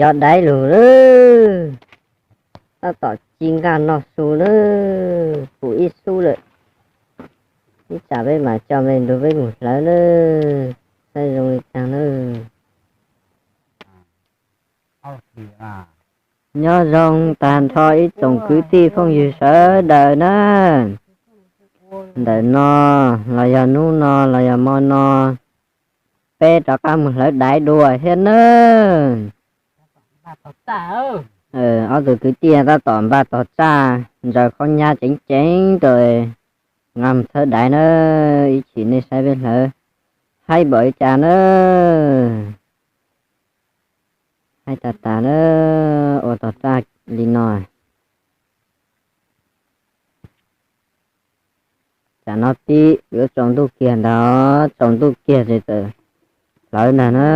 Yog daiv lug, tab tom ci nqaj noj su na, pum ib xub lawm. Ib tsam peb mam coj me ntug peb mus hlawv na, saib zoo li cas na. Nyob zoo tag nrho ib tsoom kwv tij phooj ywg sawv daws na. Ntawm no los yog hnub no los yog hmo no, peb rov qab mus hlawv daiv dua thiab na. Ob tug kwv tij tab tom npaj tog tsaj, ntsaws khaub nyab ceev ceev rau nqa mus txhawb daiv na. Ib chim nej saib peb hlawv haib npaum li cas na. Haib tas tas na, ua tog tsaj li no. Tsam no pib yuav tsaus ntuj kiag ntag, tsaus ntuj kiag ces txawm hlawv ntag na.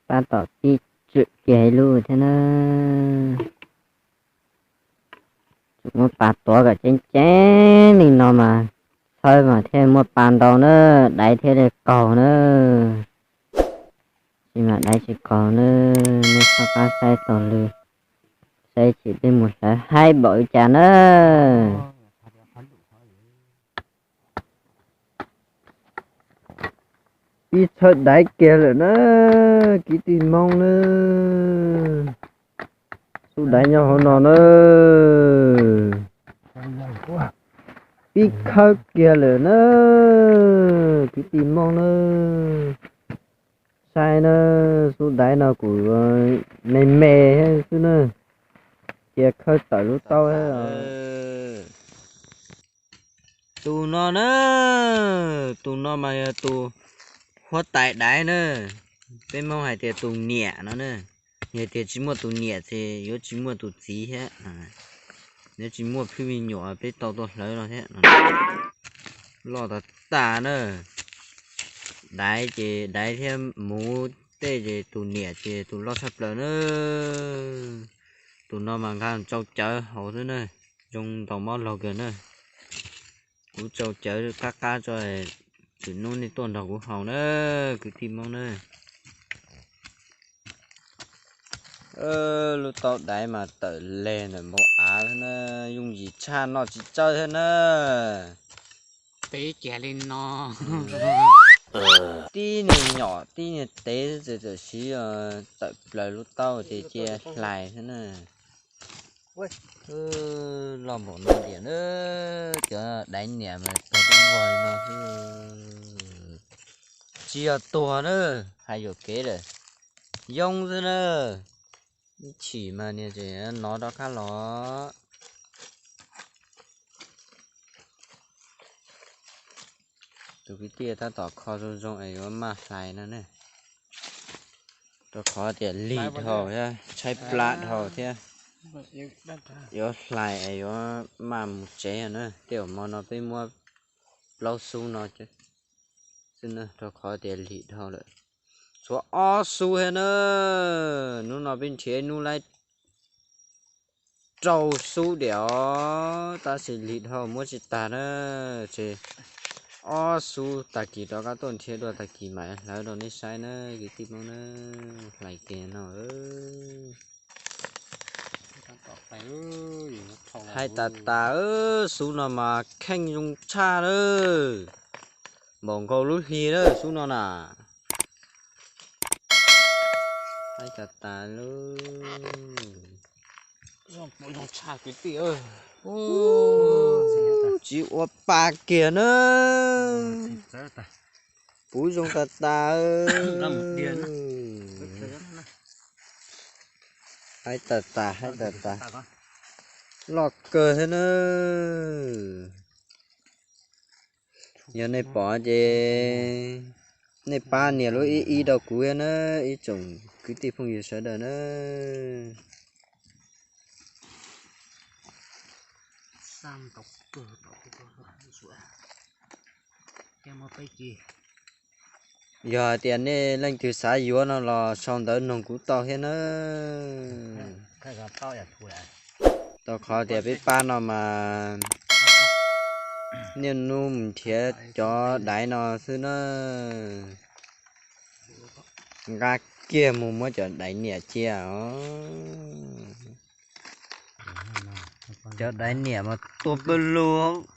Tab tom pib tswm kiag ib lub thiab na. Tsum muab pas tuav kom ceev ceev li no mas txhawb mas thiaj muaj pas ntau na, daiv thiaj li qaug na. Tsis mas daiv tsis qaug na, nej txhob qab saib taug lw, saib tsis peb mus hlawv haib npaum li cas na. Pib txhawb daiv kiag lawm na, kwv tij Hmoob na. Xub daiv nyob hauv no na. Pib khawb kiag lawm na, kwv tij Hmoob na. Saib na, xub daiv no kuv me me xwb na, cia khawb tawm lub taub. Tus no na, tus no mas yog tus huab tais daiv na. Peb Hmoob hais tias tus niam no na. Yog tias tsis muaj tus niam ces yuav tsis muaj tus txiv thiab. Yuav tsis muaj phwj me nyuam peb tau tuaj hlawv no thiab. Loj tas tas na. Daiv ces daiv thiab muv tej ces tus niam ces tus loj tshaj plaws na. Tus no mas nqa tsau cawv haus xwb na. Zoo ntaus mob laug kawg na. Kuv tsau cawv qab qab tso, tsim nub nej tuaj nrog kuv haus na, kwv tij Hmoob na. Lub taub daiv mas tawm leg ntawm npoo av thiab na, yooj yim tshaj noj tsis tsawg thiab na. Tib kiag li no. Tib niag nyom tib niag tev xwb ces txawm siv tawm plaws lub taub ces cia hlais thiab na. Loj npaum no tias na, cov daiv niam mas tuag tub vog li no xwb. Tsis yog tuag na, hais yuam kev lawm, yoo xwb na. Ib chim mas niag tseem nov rov qab los. Tus kwv tij tab tom kho zoo zoo es yuav maj hlais no ne, rau qhov tias lig dhau thiab tshaib plab dhau thiab. Yuav hlais es yuav maj mus tsev na. Tej zaum hmo no peb muab plaub xub no xwb na, rau qhov tias lig dhau lawm. Tshuav ob xub thiab na. Hnub no peb nrhiav ib hnub laib rau xub diam os, tab sis lig dhau muab tsis tag na. Ces ob xub, tag kis rov qab tuaj nrhiav dua, tag kis mam hlawv rau nej saib na, kwv tij Hmoob na. Hlais kiag no. Hais tas tas, xub no mas kheej zoo tshaj na, npaum nkaus lub hli na xub no na. Hais tas tas lub, tsis ua pa kiag na. Puv zoo tas tas. Hais tas tas, hais tas tas. Loj kawg thiab na. Yog nej pom ces nej pab nias lub ib ib rau kuv thiab na, ib tsoom kwv tij phooj ywg sawv daws na. Yog hais tias nej leej twg xav yuav no los sau ntawv noog kuv tau thiab na. Rau qhov tias peb pab no mas niaj hnub mus nrhiav cov daiv no xwb na. Nqa kiag mus muab cov daiv niam cia os. Cov daiv niam mas tua pawg lug.